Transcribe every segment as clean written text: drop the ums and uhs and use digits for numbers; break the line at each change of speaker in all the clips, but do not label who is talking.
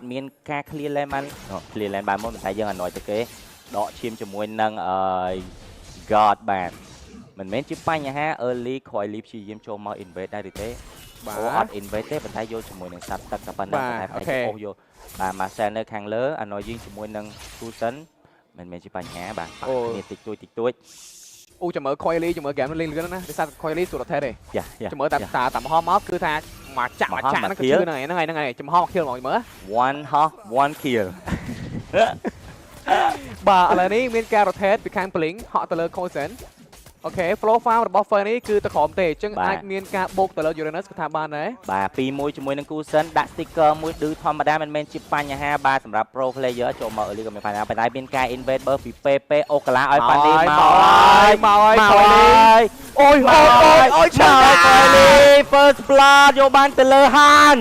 ត់មានការ clear lane បាន clear lane បានមុនប៉ុន្តែយើងអណយទៅគេដកឈាមជាមួយនឹងអឺ God បាទមិនមែនជាបញ្ហា early Coily ព្យាយាមចូលមក invade ដែរឬទេ?
បាទ
អូអត់ invade ទេប៉ុន្តែយកជាមួយនឹងសត្វទឹកតែប៉ុណ្ណឹង
បាទ
ប៉ុន្តែអូសយកបាទ Marcel នៅខាងលើអាណយយើងជាមួយនឹង Susan មិនមែនជាបញ្ហាបាទប៉ះគ្នាតិចតួចតិចតួច
អូចាំមើល Coily ចាំមើល game លេងលឿនណាស់ដោយសារ Coily ស្រួលរត់ថេទេ
យ៉ាយ៉ា
ចាំមើលតែតាតាមហោមកគឺថាមកចាក់មកចាក់ហ្នឹងគឺឈឺហ្នឹងហើយហ្នឹងហើយហ្នឹងហើយចំហមក kill ហ្មងមើល
One ហោះ one kill។
បាទឥឡូវនេះមានការ rotate ពីខាង Blink ហក់ទៅលើ Cozen។ OK flow farm របស់ Fanny គឺទៅក្រោមទេអញ្ចឹងអាចមានការបូកទៅលើ Uranus គឺថាបានដែរ។
បាទ2-1ជាមួយនឹង Kusen ដាក់ sticker មួយឌឺធម្មតាមិនមែនជាបញ្ហាបាទសម្រាប់ pro player ចូលមក early ក៏មានបញ្ហាប៉ុន្តែមានការ invade បើពី PP អូកាឡាឲ្យ Fanny មក
ហើយមកហើយ
មក
Coily
ហើយ
អូយអូយអូយអូយឆា
មក Coily first blood យកបានទៅលើហាន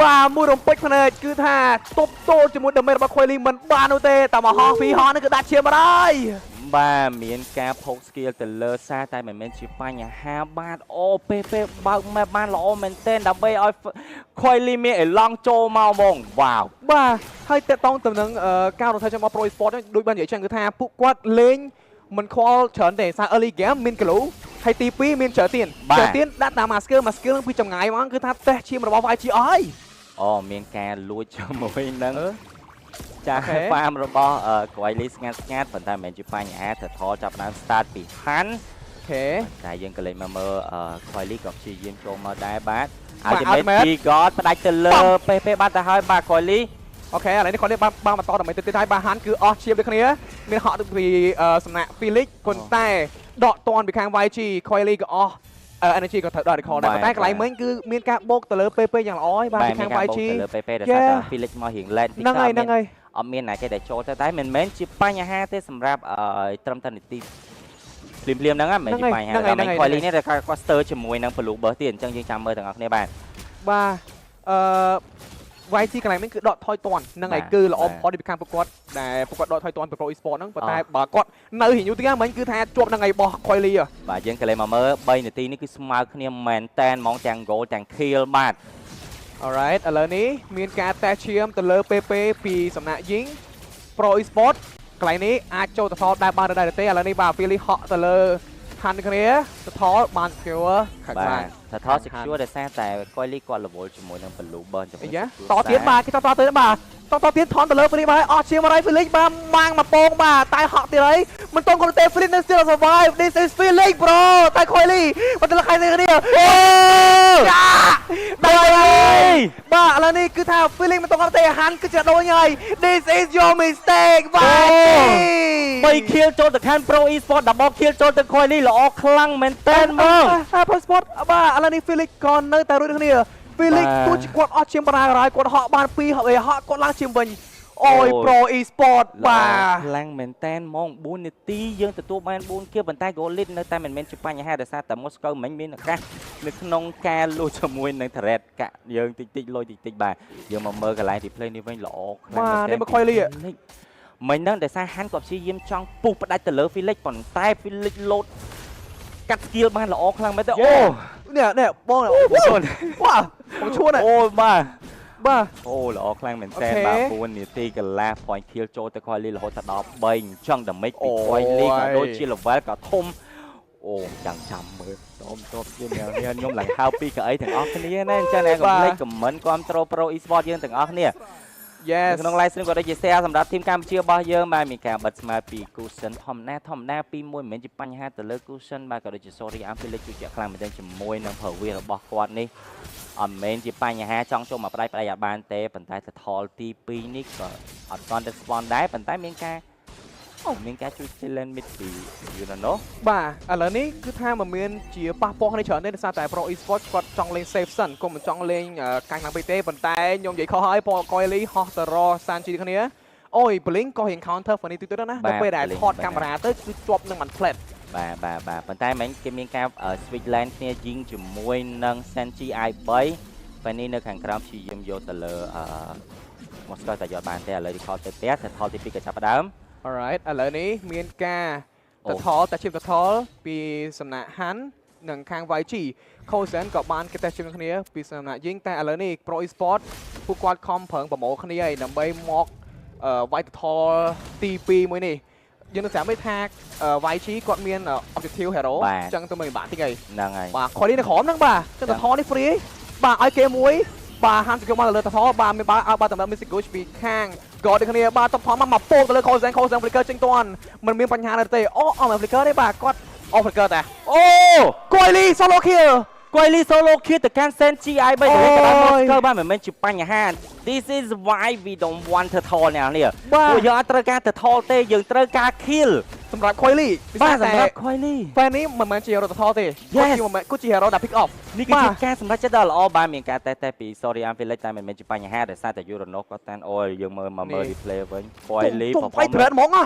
បាទមួយរំពេចភ្នែកគឺថាទប់ទល់ជាមួយ damage របស់ Coily មិនបាននោះទេតែមកហោះពីរហោះនេះគឺដាក់ឈាមបាត់ហើយ។
បាទមានការផុក skill ទៅលើសារតែមិនមែនជាបញ្ហាបាទអូពេលពេលបើក map បានល្អមែនទែនដើម្បីឲ្យ Coily មានអេឡង់ចូលមកហ្មងវ៉ាវ។
បាទហើយតកតងទៅនឹងការរត់ថយចាំមក Pro Sport ហ្នឹងដូចបាននិយាយចឹងគឺថាពួកគាត់លេងមិនខ្វល់ច្រើនទេសារ early game មានគីឡូហើយទី2មានច្រើនទៀនច្រើនទៀនដាក់តាមមួយ skill មួយ skill នឹងពីចម្ងាយមកគឺថាតេះឈាមរបស់ YG អស់ហើយ។
អូមានការលួចជាមួយនឹងចា
អូខេ
farm របស់ Coily ស្ងាត់ស្ងាត់ប៉ុន្តែមិនមែនជាបញ្ហាថថចាប់ដើម start ពីហាន់
OK
តែយើងក៏លេចមកមើល Coily ក៏ព្យាយាមចូលមកដែរបាទ
បាទ
Ultimate
Ultimate
ពី God ផ្ដាច់ទៅលើពេលពេលបាត់ទៅហើយបាទ Coily។
OK ឥឡូវនេះគាត់នេះបានបានបន្តដើម្បីទៅទៀតហើយបាទហាន់គឺអស់ឈាមដូចគ្នាមានហក់ទៅពីសំណាក់ Felix ប៉ុន្តែដកតនពីខាង YG Coily ក៏អស់ energy ក៏ត្រូវដក recall ដែរប៉ុន្តែកន្លែងមិញគឺមានការបូកទៅលើ PP យ៉ាងល្អហើយបាទពីខាង
មានការបូក
YG
ទៅលើ PP ដោយសារតែ Felix មករៀង late តិច
ហ្នឹងហើយហ្នឹងហើយ
អត់មានណាគេដែលចូលទៅតែមិនមែនជាបញ្ហាទេសម្រាប់ត្រឹមតែនីតិភ្លាមភ្លាមហ្នឹងមិនមែនជាបញ្ហាតែមិន Coily នេះតែគាត់ស្ទើរជាមួយនឹង Blue Burst ទៀតអញ្ចឹងយើងចាំមើលទាំងអស់គ្នាបាទ។
បាទអឺ YG កន្លែងនេះគឺដកថយតាន់ហ្នឹងហើយគឺល្អបំផុតពីខាងពួកគាត់ដែលពួកគាត់ដកថយតាន់ពី Pro Esport ហ្នឹងប៉ុន្តែបើគាត់នៅរៀងយូរទៀតមិញគឺថាជាប់នឹងឯបោះ Coily។
បាទយើងក៏លេមកមើល3នាទីនេះគឺស្មើគ្នាមែនតែនហ្មងទាំង goal ទាំង kill បាទ។
Alright ឥឡូវនេះមានការតេស្តឈាមទៅលើ PP ពីសំណាក់យីង Pro Esport កន្លែងនេះអាចចូលទៅថតដែរបានដែរទេឥឡូវនេះបាទ Philly ហក់ទៅលើហាន់គ្នាទៅថតបាន secure ខាង
បាទ
ខ្លាំង
ថាថត secure ដោយសារតែ Coily គាត់រវល់ជាមួយនឹង Blue Burn ជាមួយ
អាយ៉ាតទៀតបាទគេតតទៀតបាទតតទៀតថនទៅលើ Philly បាទអស់ឈាមអី Philly បាទម៉ាងមកពងបាទតែហក់ទៀតអីមិនតន់គាត់ទេ Philly នៅ still survive this is Philly bro តែ Coily មកទៅលើខៃគ្នា
អូ
ចាដល់ហើយបាទឥឡូវនេះគឺថា feeling មិនតន់គាត់ទេហាន់គឺជាដូចហើយ this is your mistake បាទ
3 kill ចូលទៅខាង Pro Esport double kill ចូលទៅ Coily ល្អខ្លាំងមែនតើហ្មង
Pro Sport បាទឥឡូវនេះ Felix ក៏នៅតែរួចគ្នា Felix
បាទ
ទោះជាគាត់អស់ជាងបារាយគាត់ហក់បាន2ហក់ហក់គាត់ឡើងជាងវិញអូយ Pro Esport បាទ
ខ្លាំងមែនតែនហ្មង4នាទីយើងទទួលបាន4 kill ប៉ុន្តែ goal lead នៅតែមិនមែនជាបញ្ហាដោយសារតែ Moscow មិនមានឱកាសនៅក្នុងការលួចជាមួយនឹង turret កាក់យើងតិចតិចលុយតិចតិចបាទយើងមកមើលកន្លែង replay នេះវិញល្អខ្លាំង
បាទនេះមក Coily
មិញហ្នឹងដោយសារហាន់គាត់ព្យាយាមចង់ពុះផ្ដាច់ទៅលើ Felix ប៉ុន្តែ Felix លោតកាត់ skill បានល្អខ្លាំងមែនទេអូ
នេះនេះបង
ឈួន
វ៉ាបងឈួន
អូបាទ
បាទ
អូល្អខ្លាំងមែនតើ
អូខេ
បាទ4នាទីកន្លះ point kill ចូលទៅ Coily រហូតដល់3អញ្ចឹង damage ពី
អូយ
Coily ក៏ដូចជា level ក៏ធំអូចាំចាំមើលតមតបជាអ្នកនេះខ្ញុំឡើងហៅពីកៅអីទាំងអស់គ្នាណាអញ្ចឹងអ្នកកុំភ្លេច comment គាំទ្រ Pro Esport យើងទាំងអស់គ្នា
Yes
នៅក្នុង live stream ក៏ដូចជា share សម្រាប់ team កម្ពុជារបស់យើងបាទមានការបិទស្មើពី Cushion ធម្មតាធម្មតាពីមួយមិនមែនជាបញ្ហាទៅលើ Cushion បាទក៏ដូចជា Sorry Am Felix ជួយជាខ្លាំងមែនទែនជាមួយនឹង power របស់គាត់នេះអត់មែនជាបញ្ហាចង់ចូលមកផ្ដាច់ផ្ដាច់អត់បានទេប៉ុន្តែថលទី2នេះក៏អត់ទាន់ respond ដែរប៉ុន្តែមានការអូមានការជួយ challenge mid ពី Yunano។
បាទឥឡូវនេះគឺថាមិនមានជាប៉ះពាល់គ្នាច្រើនទេដោយសារតែ Pro Esport គាត់ចង់លេង safe សិនគាត់មិនចង់លេងកាញ់ឡើងពេកទេប៉ុន្តែខ្ញុំនិយាយខុសហើយពកយលីហោះទៅរសានជីគ្នាអូយ Blink ក៏រៀង counter ហ្វនេះតិចទៅណានៅពេលដែលថតកាមេរ៉ាទៅគឺជាប់នឹងមិន flat។
បាទបាទបាទប៉ុន្តែមិញគេមានការ switch lane គ្នាយីងជាមួយនឹង Senji i3 ពេលនេះនៅខាងក្រោមព្យាយាមយកទៅលើអឺមកស្គាល់តែយកបានទេឥឡូវ recall ទៅផ្ទះតែថលទី2ក៏ចាប់ផ្ដើម។
Alright ឥឡូវនេះមានការ
អូ
តថលតែជាតថលពីសំណាក់ហាន់និងខាង YG Kosen ក៏បានគេតេស្តជាមួយគ្នាពីសំណាក់យីងតែឥឡូវនេះ Pro Esport ពួកគាត់ខំប្រឹងប្រមូលគ្នាហើយដើម្បីមកវាយ turtle ទី2មួយនេះយើងនឹងស្រាប់ថា YG គាត់មាន objective hero អញ្ចឹងទៅមើលបាក់តិចហើយ
ហ្នឹងហើយ
បាទខលនេះនៅក្រោមហ្នឹងបាទចឹងតថនេះ free បាទឲ្យគេមួយបាទហាន់សង្គមមកលើតថបាទមានបាទឲ្យបាទតម្រូវ Mystic Goose ពីខាងក៏ដូចគ្នាបាទតថមកមកពោកទៅលើ Cozen Cozen Flicker ចេញតាន់មិនមានបញ្ហាទេអូអត់ Flicker ទេបាទគាត់អូ Flicker តា
អូ
គួយលី solo kill
គួយលី solo kill ទៅកាន់ Sen GI 3ទៅក៏ដល់
អូយ
Mosker បាទមិនមែនជាបញ្ហា This is why we don't want to turtle អ្នកនេះ
បាទ
ពួកយើងអត់ត្រូវការ turtle ទេយើងត្រូវការ kill
សម្រាប់ Coily
បាទសម្រាប់ Coily
ហ្វេននេះមិនមែនជា hero តថទេ
Yes.
គាត់ជាមិនមែនគាត់ជា hero ដែល pick off
នេះគឺជាការសម្រេចចិត្តដ៏ល្អបាទមានការតេស្តពី Sorry I'm Felix តែមិនមែនជាបញ្ហាដោយសារតែ Uranus គាត់តានអូយយើងមើលមកមើល replay វិញ Coily
ជុំវាយ thread ហ្មងហ៎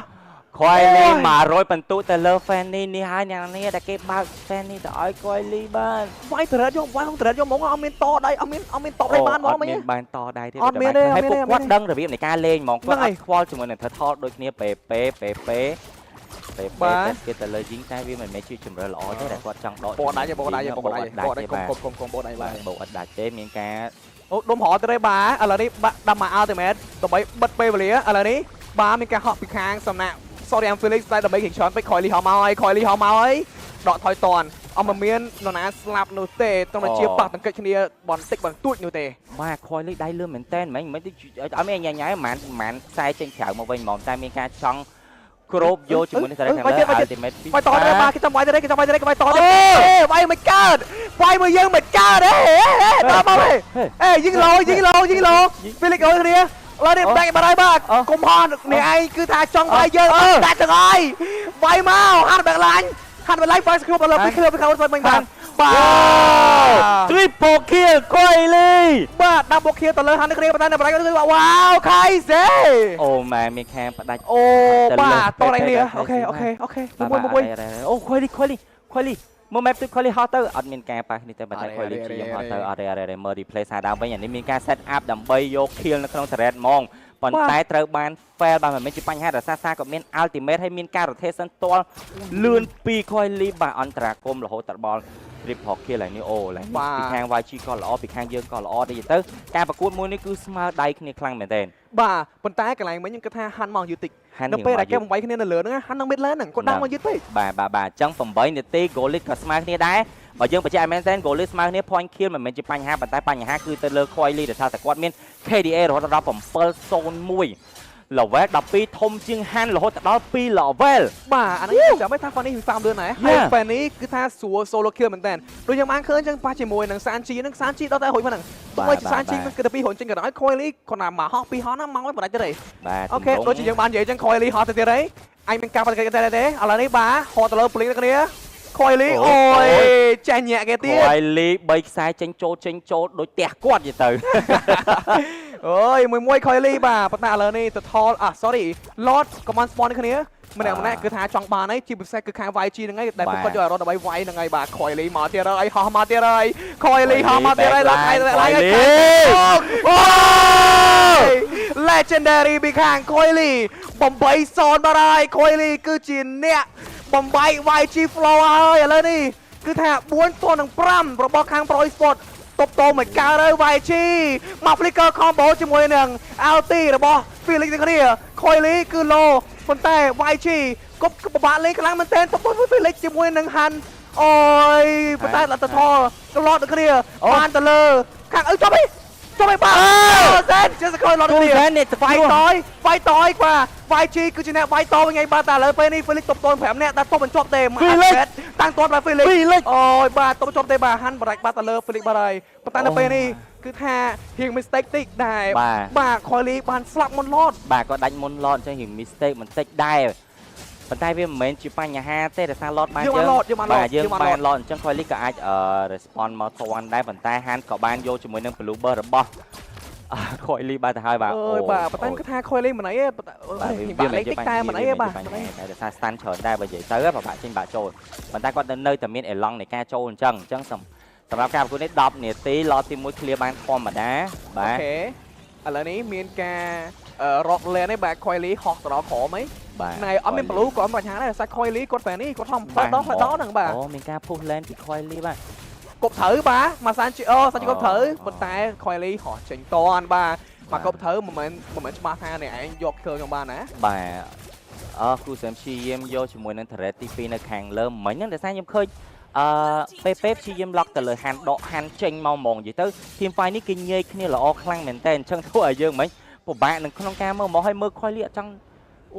Coily
អូយ
100បន្ទុកទៅលើ Fanny នេះហើយអ្នកនេះដែលគេបើក Fanny ទៅឲ្យ Coily បាន
វាយ thread យកវាយក្នុង thread យកហ្មងអត់មានតដៃអត់មានអត់មានតបដៃបានហ្មង
អត់
មិញ
មានបានតដៃទេ
អត់មានទេ
ហើយ
អត់មាន
ពួកគាត់ដឹងរបៀបនៃការលេងហ្មង
ហ្នឹងហើយ
គាត់អត់ខ្វល់ជាមួយនឹង turtle ដូចគ្នាពេពេពេពេពេពេ
បាទ
តែគេទៅលើយីងតែវាមិនមែនជាជំរឿល្អទេដែលគាត់ចង់ដក
បកដៃបកដៃបកដៃបកដៃ
ទេបាទ
កុំកុំកុំបកដៃបាទ
បកអត់ដាច់ទេមានការ
អូដុំរត់ទៅទេបាទឥឡូវនេះបាក់ដាំមក ultimate ដើម្បីបិទពេលវេលាឥឡូវនេះបាទមានការហក់ពីខាងសំណាក់ Sorry I'm Felix តែដើម្បីគេច្រើនពេកខយលីហោមកហើយខយលីហោមកហើយដកថយតនអត់មកមាននរណាស្លាប់នោះទេត្រង់តែជាប៉ះទង្គិចគ្នាបន្តិចបន្តួចនោះទេ
បាទខយលីដៃលឿនមែនតើមិនមិនអត់មានញ៉ៃញ៉ៃហ្មងហ្មងខ្សែចេញក្រៅមកវិញហ្មងតែមានការចង់គ្របយកជាមួយនឹងសារ៉េខាងលើ ultimate ពី
វាយតទេបាទគេចាំវាយទេគេចាំវាយទេគេវាយតទេវាយមិនកើតវាយមកយើងមិនកើតទេដល់មកទេអេយីងឡូយីងឡូយីងឡូ Felix អើយគ្នាឥឡូវនេះបាក់បាត់ហើយបាទកុំហន់នេះឯងគឺថាចង់វាយយើងដាក់ទាំងហើយវាយមកហាត់បាក់ឡាញហាត់បាក់ឡាញវាយស្គ្របឥឡូវពីគ្របពីខោស្វិញបាទបាទ
Triple kill ខយលី
បាទដាក់បុកខៀទៅលើហាន់គ្នាប៉ុន្តែនៅបរិយាគឺវ៉ាវខៃសេ
អូម៉ែមានខាងផ្ដាច់
អូបាទតនេះអូខេអូខេអូខេមួយមួយ
អូខយលីខយលីខយលីមើល map ទៅខយលីហោះទៅអត់មានការប៉ះនេះទេប៉ុន្តែខយលីព្យាយាមហោះទៅអត់ទេអត់ទេមើល replay សារដើមវិញអានេះមានការ set up ដើម្បីយក kill នៅក្នុង turret ហ្មងប៉ុន្តែត្រូវបាន fail បាទមិនមែនជាបញ្ហាដោយសារសារក៏មាន ultimate ហើយមានការ rotation ទាល់លឿនពីខយលីបាទអន្តរាគមរហូតដល់ triple kill ហើយនេះអូឡើយពីខាង YG ក៏ល្អពីខាងយើងក៏ល្អដូចទៅការប្រកួតមួយនេះគឺស្មើដៃគ្នាខ្លាំងមែនទែន
បាទប៉ុន្តែកន្លែងមិញខ្ញុំគិតថាហាន់មកយឺតតិច
ហាន់
នៅពេលដែលគេបំបីគ្នានៅលើហ្នឹងហាន់នឹង mid lane ហ្នឹងគាត់ដាក់មកយឺតពេក
បាទបាទបាទអញ្ចឹង8នាទី goal lead ក៏ស្មើគ្នាដែរបើយើងបញ្ជាក់ឲ្យមែនទែន goal lead ស្មើគ្នា point kill មិនមែនជាបញ្ហាប៉ុន្តែបញ្ហាគឺទៅលើ Coily ដោយសារតែគាត់មាន KDA រហូតដល់701 level 12ធំជាងហាន់រហូតដល់2 level
បាទអានេះចាំមិនថា Fanny វា farm លឿនណាស់ហើយ
Yeah.
Fanny គឺថាស្រួល solo kill មែនតើដូចយើងបានឃើញអញ្ចឹងប៉ះជាមួយនឹង Sanji ហ្នឹង Sanji ដល់តែរួចមកហ្នឹងទោះបីជា Sanji มันគឺតែពីររុញចេញក៏ដោយ Coily គាត់ណាមកហោះពីរហោះណាមកឲ្យបដាច់ទៅទេ
បាទ
អូខេដូចជាយើងបាននិយាយអញ្ចឹង Coily ហោះទៅទៀតហើយអញមានការបដិសេធទេទេឥឡូវនេះបាទហោះទៅលើ Blink គ្នា Coily អូយចេះញាក់គេទៀត
Coily 3ខ្សែចេញចូលចេញចូលដូចផ្ទះគាត់យទៅ
អូយមួយមួយ Coily បាទប៉ុន្តែឥឡូវនេះទៅថលអា sorry Lord ក៏បាន spawn គ្នាម្នាក់ម្នាក់គឺថាចង់បានហើយជាពិសេសគឺខាង YG ហ្នឹងហើយដែលពួកគាត់យករត់ដើម្បីវាយហ្នឹងហើយបាទ Coily មកទៀតហើយហោះមកទៀតហើយ Coily ហោះមកទៀតហើយឡើងហើយឡើងហើយអូយ Legendary ពីខាង Coily 8-0បាត់ហើយ Coily គឺជាអ្នកបំបែក YG Flow ហើយឥឡូវនេះគឺថា4ទល់នឹង5របស់ខាង Pro Esport តបតមិនកើតហើយ YG មក Flicker combo ជាមួយនឹង LT របស់ Felix ទាំងគ្នា Coily គឺ low ប៉ុន្តែ YG គប់ពិបាកលេងខ្លាំងមែនទែនតបត Felix ជាមួយនឹង Han អូយប៉ុន្តែលទ្ធផលក្លត់ដូចគ្នាបានទៅលើខាងអឺចប់អីចប់អីបាទសែនជាសកលលត់
គូ
គ្នា
សែននេះ
វាយតយវាយតយបាទ YG គឺជាអ្នកវាយតវិញឯងបាទតែឥឡូវពេលនេះ Felix តបត5នាក់តែតបមិនជាប់ទេ
Felix
តាំងតបដល់ Felix
Felix
អូយបាទតបជាប់ទេបាទហាន់បរាច់បាទទៅលើ Felix បាទហើយប៉ុន្តែនៅពេលនេះគឺថារៀង mistake តិចដែរ
បាទ
បាទ Coily បានស្លាប់មុន Lord
បាទក៏ដាច់មុន Lord អញ្ចឹងរៀង mistake បន្តិចដែរប៉ុន្តែវាមិនមែនជាបញ្ហាទេដោយសារ Lord បាន
យើងបាន Lord យើងបាន Lord
បាទយើង
យើងបាន
បាន
Lord
Lord អញ្ចឹង Coily ក៏អាច respond មកទាន់ដែរប៉ុន្តែហានក៏បានយកជាមួយនឹង Blue Burst របស់ Coily បាទទៅហើយបាទ
អើយបាទប៉ុន្តែគឺថា Coily មិនអីទេប៉ុន្តែ
បាទ
រៀងបាក់លេខតិចតែមិនអីទេបាទ
បញ្ហាតែដោយសារ stun ច្រើនដែរបើនិយាយទៅពិបាកចេញបាក់ចូលប៉ុន្តែគាត់នៅតែមានអេឡង់នៃការចូលអញ្ចឹងអញ្ចឹងសម្រាប់ការប្រកួតនេះ10នាទី Lord ទី1 clear បានធម្មតាបាទ
អូខេឥឡូវនេះមានការរក lane ឯងបាទ Coily ហោះទៅដល់ក្រោមអី
បាទ
ណែអត់មាន blue ក៏អត់មានបញ្ហាដែរដោយសារ Coily គាត់ fan នេះគាត់ហំផ្លែដងផ្លែដងហ្នឹងបាទ
អូមានការ push lane ពី Coily បាទ
គប់ត្រូវបាទមកសានជីអូសានជីគប់ត្រូវប៉ុន្តែ Coily ហោះចេញតនបាទមកគប់ត្រូវមិនមែនច្បាស់ថាអ្នកឯងយក kill ខ្ញុំបានណា។
បាទអឺគូសែមព្យាយាមយកជាមួយនឹង turret ទី2នៅខាងលើមិញហ្នឹងដោយសារខ្ញុំឃើញពេពេព្យាយាម lock ទៅលើហាន់ដកហាន់ចេញមកហ្មងនិយាយទៅ team fight នេះគេញែកគ្នាល្អខ្លាំងមែនតើអញ្ចឹងធ្វើឲ្យយើងមិញពិបាកនឹងក្នុងការមើលមកឲ្យមើល Coily អត់ចង់